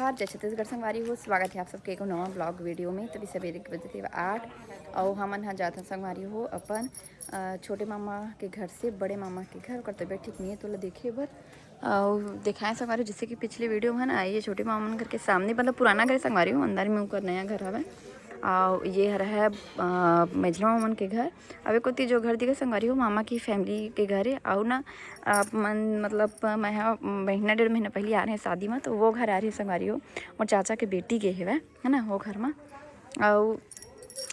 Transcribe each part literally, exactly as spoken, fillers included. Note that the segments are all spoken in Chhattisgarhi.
नमस्कार, जय छत्तीसगढ़ संगवारी हो, स्वागत है आप सबके एगो नवा ब्लॉग वीडियो में। तो अभी सवेरे के बजे थे आठ, और हमन ह जात हन संगवारी हो अपन अ, छोटे मामा के घर से बड़े मामा के घर। ओकर तबीयत ठीक नहीं है, तो ओला देखे बर अउ देखाए संगवारी हो, जैसे कि पिछले वीडियो में है ना, ये छोटे मामा मन घर के सामने, मतलब पुराना घर है संगवारी हो, अंदर में ओकर नया घर हवे। और ये हर है अ, मझला मामा मन के घर। अब एक कोती जो घर दिखे संगवारी हो, मामा की फैमिली के घर है। और ना आप मन, मतलब मैं ह महीना डेढ़ महीना पहले आ रहे हैं शादी में, तो वो घर आ रहे हैं संगवारी हो, मोर चाचा के बेटी के हेवै, है ना, वो घर में। अउ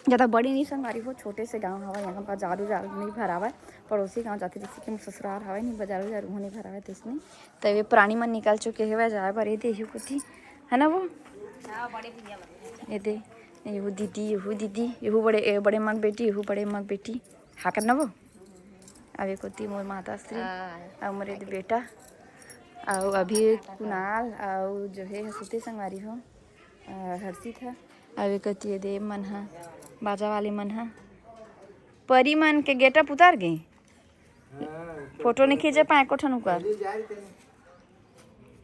ज़्यादा बड़ी नहीं संगवारी हो, छोटे से गांव हवय, यहाँ बाजार उजार नहीं भरावय। पड़ोसी गांव जाथे, जैसे कि मोर ससुराल हवय, नहीं बाजार उजार उहों नहीं भरावय तइसने। त ये प्राणी मन निकल चुके हवय जाए बर, ये दे यहू कोती, है ना वो? हाँ, बड़े भैया मन। ये दे, यहू दीदी, यहू दीदी, यहू बड़े, ए, बड़े माँ के बेटी, यहू बड़े माँ के बेटी, हाँ कर ना वो? अब ये कोती मोर माता श्री, हाँ। अउ मोर ये दे बेटा, अउ अभी कुणाल, अउ जो है हसूते संगवारी हो। अ, हर्षित ह। अउ ए कति ये दे मन ह, बाजा वाले मन ह। परी मन के getup उतर गे। फोटो नहीं खींचे पाए एको ठन उकर।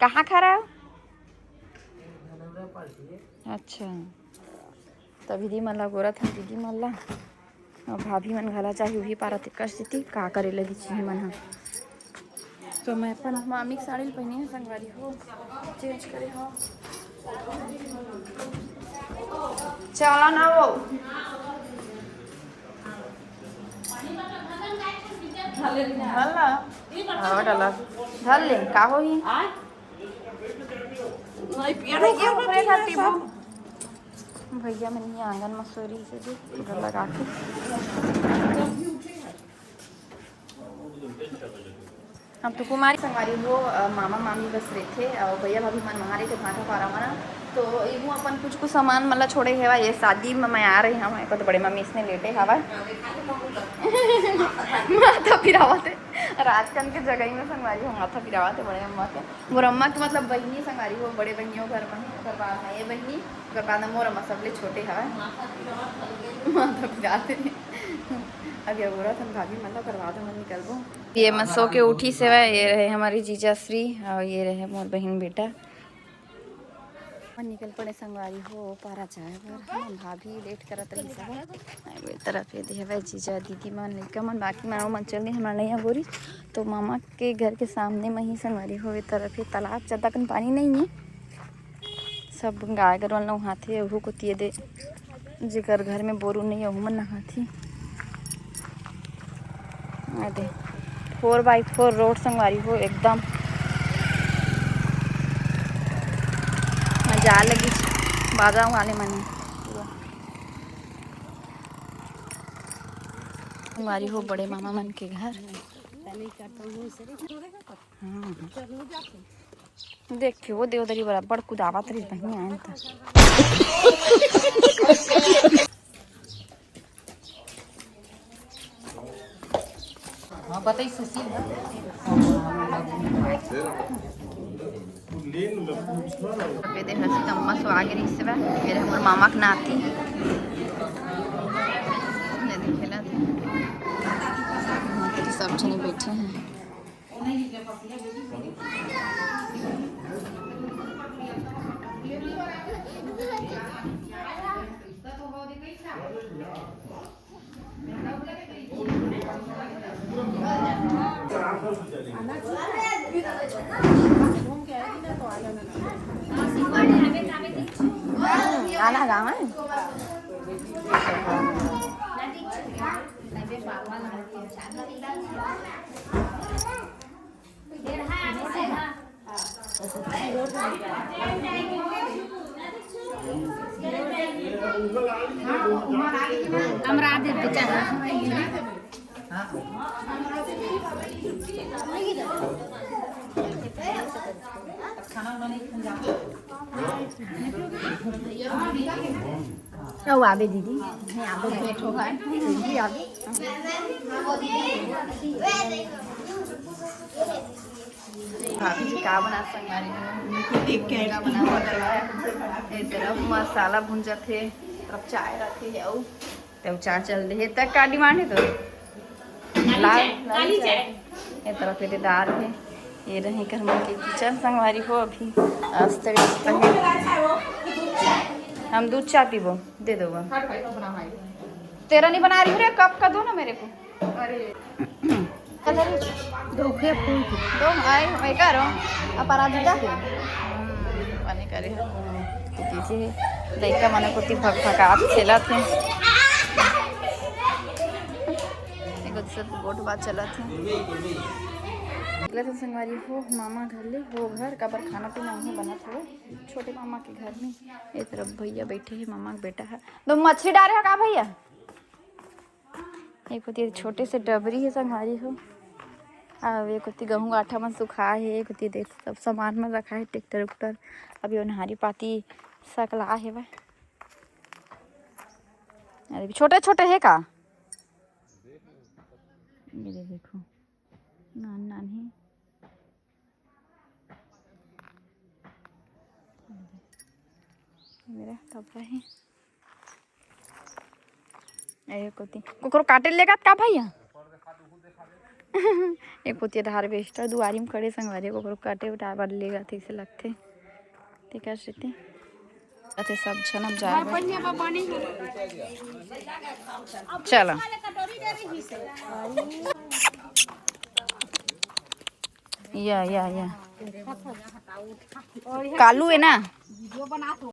कहाँ खड़ा हो? अच्छा, तभी दी मन ला गोरत हन दीदी मन ला। अउ भाभी मन घला चाही उही पारा ते कस देती का करे लगी चीही मन ह। तो मैं अपन मामी के साड़ी ल पहिने हंव संगवारी हो, चेंज करे हंव। चला ना वो। धर ला। हवा डाला। धर ले, का होही? भैया मन ही आंगन म सोरी से दे, पूरा लगा के। हम तो कुमारी संगवारी हो, अ, मामा मामी बस रहिथे अउ भैया भाभी मन वहाँ रहिथे भाठा पारा मन। तो इहू अपन कुछ कुछ सामान मन ला छोड़े हेवय। ये शादी में मैं आ रही हूँ, एक तो बड़े मम्मी इसने लेटे हवय। माथा पिरावत हे। राजकन के जगह में संगवारी हो, माथा पिरावत हे बड़े अम्मा के। मोर अम्मा के मतलब बहिनी संगवारी हो, बड़े बहिनी हो घर में हे, ओकर बाद में ये बहिनी, ओकर बाद में मोर अम्मा सबले छोटे हवय। माथा पिरात हे। अब ये बोलत हन भाभी मन ला करवा दो, हम निकलबो। ये मन सो के उठी से हवय, ये रहे हमारी जीजा श्री और ये रहे मोर बहिन बेटा। मन निकल पड़े संगवारी हो, पारा जाए बर। हम भाभी लेट करत रही सब। ये तरफ ये दे हवय जीजा दीदी मन, लइका मन, बाकी मन, मन चल नहीं, हमारा नहीं गोरी। तो मामा के घर के सामने में ही संगवारी हो, ये तरफ ये तालाब, ज्यादा कन पानी नहीं है। सब गाय गरु नहाथे, ओहू कोती दे, जेकर घर में बोरू नहीं, ओहू मन नहाथे। आ दे, four by four road संगवारी हो एकदम। मजा लगी बाजा वाले मन। संगवारी हो बड़े मामा मन के घर। हाँ। देख के वो देवदरी बराबर कुदावत रही बहिनी आन त। हाँ, बताई सुशील। बेदे हंसी तम्मा सो आगे रही से बा। मेरे हमर मामा के नाती। ये देखेला थे। हाँ, तो सब जने बैठे हैं। गाना गावे। हमरा दे दे चाहे। ओ आबे दीदी, मैं आबे बैठो है। दीदी आबे। भाभी जी का बना संगवारी हो? एक मुर्गा बना। एक तरफ मसाला भुंजत हे, तरफ चाय रखे हे, अउ तब चाय चल रही है। तक का डिमांड है तो? काली लाल, चाय, लाल काली चाय। चाय। एक तरफ ये दाल है। ये रहे घर मन के किचन संगवारी हो, अभी अस्त व्यस्त है। हम दूध चाय पीबो, दे दो। तेरा नहीं बना रही हूँ रे, कप का दो ना मेरे को। अरे। दो, आए, वही करो, अपराजिता। हम्म, पानी करे। तो दीदी, लइका मने कोती भक भकात खेलत हे। एगो दूसर के गोठ बात चलत हे। निकलत हे संगवारी हो मामा घर ले, हो घर काबर खाना पीना उहें बनत हवे छोटे मामा के घर में। ए तरफ भैया बैठे हे, मामा के बेटा हे। दो मछली डारे हो का भैया? एक कोती छोटे से डबरी हे संगवारी हो। अब एक कोती गहूं आटा मन सुखा हे, एक कोती देख सब सामान मन रखा हे, ट्रैक्टर उक्टर। अभी ओनहारी पाती सकला हे वह। अरे छोटे छोटे हे का? ये दे देखो, नान नान हे। मेरा डब्बा हे। ए कोती कोकरो काटे लेगत का भैया? ए कोती हार्वेस्टर दुआरी में खड़े संगवारी, कोकरो काटे उठाए बर लेगत हे, अइसे लगथे। तेकर सेती अते सब झन अब जाए बर। चलो। या, या, या। कालू हे ना?